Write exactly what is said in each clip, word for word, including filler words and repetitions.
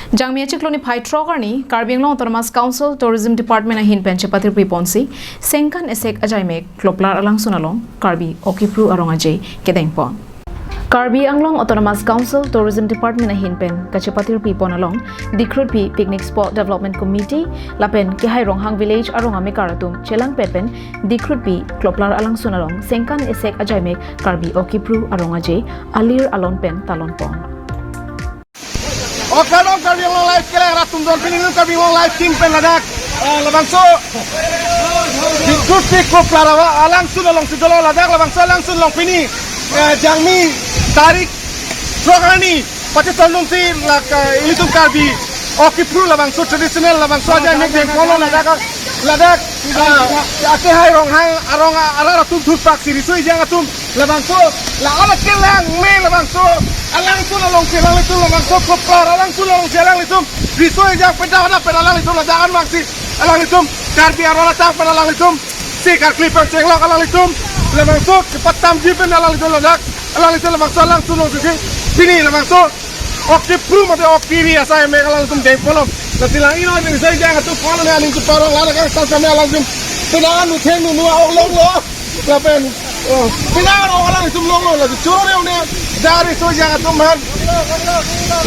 Jangmi achiklo niphai throk arni Karbi Anglong Autonomous Council Tourism Department ahin pen chepatirpi ponsi Sengkan Esek Ajaimek Kloplar alangsun along Karbi Okipru Arong Aje kedeng pon. Karbi Anglong Autonomous Council Tourism Department ahin pen kachepatirpi pon along Dikrutpi Picnic Spot Development Committee lapen Kehai Ronghang Village arong amekar atum chelangpet pen Dikrutpi Kloplar alangsun along Sengkan Esek Ajaimek Karbi Okipru Arong Aje alir alon pen talon pon. Okalong Karbi Anglong Live kelang rat atum don, pini Karbi Anglong Live king pen ladak. Ah, labangso Dikrutpi Kloplar alangsun alongsi dolo ladak, labangso alangsun along pini, eh, Jangmi tarik throk arni pachetongdunsi lak, eh, ilitum Karbi Okipru labangso traditional labangso ajaimek dengpon ladak, ladak, ah, Kehai Ronghang arong arat atum thurpaksi riso ejang atum labangso, la alat kelangme labangso alangsun alongsi alanglitum labangso Kloplar alangsun alongsi alanglitum riso ejang peda pada pen alanglitum ladak anmangsi alanglitum Karbi aron atang pen alanglitum si karkli pen chenglok alanglitum labangso kepatamji pen alanglitum ladak alanglitum labangso alangsun alongsi pini labangso Okipru mate Okiri asai mek alanglitum dengpon. Lasi lang ino ni sai jang atum pon ne aning tu parong lana kang san same alanglitum. Penangan nu theng nu nu aong longlo. Lapen, oh, penangan aong alanglitum longlo, lasi choro ne dari so jang atum man.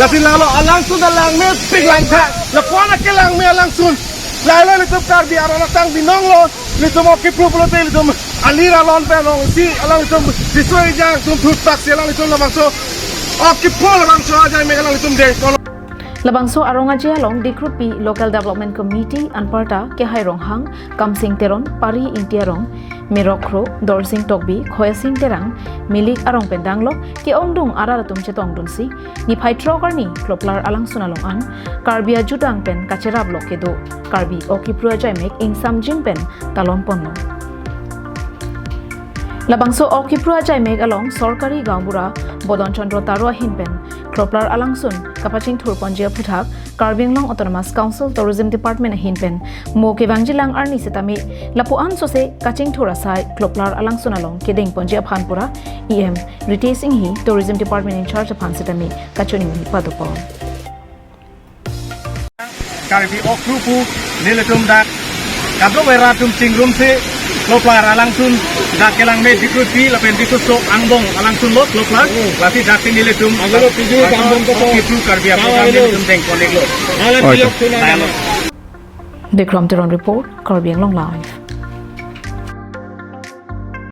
Lasi lalo alangsun alangmepik langtha. La kona kelangme alangsun. Lalo ilitum Karbi aron atang binonglo. Ilitum Okipru pulote ilitum alir alon pen alongsi alanglitum riso ejang atum thurpaksi alanglitum labangso Okipru labangso ajaimek alanglitum dengpon. Labangso Arong Aje along Dikrutpi Local Development Committee anparta Kehai Ronghang, Kamsing Teron, Pari Ingti arong, Merok Kro, Dorsing Tokbi, Khoyasing Terang, Milik arong pen danglok ke-ongdung arat atum chetongdunsi niphai throk arni Kloplar alangsun along an Karbi ajutang pen kacheraplok kedo Karbi Okipru ajaimek ingsamjin pen talon ponlo. Labangso Okipru ajaimek along Sorkari Gaonbura Bodon Chandra Taro ahin pen Kloplar alangsun kapachingthur ponji aphuthak Karbi Anglong Autonomous Council Tourism Department ahin pen mo kevangjilang arni setame lapu-an sose kachingthur asai Kloplar alangsun along kedeng ponji aphan pura E M Ritesh Enghi, Tourism Department in charge aphan setame kachoningri padopon. Karbi Okipru pu nelitum dak kadokave rat atum chingrumsi Kloplar alangsun dak kelangme Dikrutpi lapen Dikrut Sok angbong alangsunlo Kloplar. Hmm. Lasi dak si nelitum Anglo piju dak angbong ko Okipru Karbi Tawa aphan lo. Nelitum dengpon-iklo. Ala Oi, pilok to. Suna. Dialog. Bikram Teron report, Karbi Anglong Live.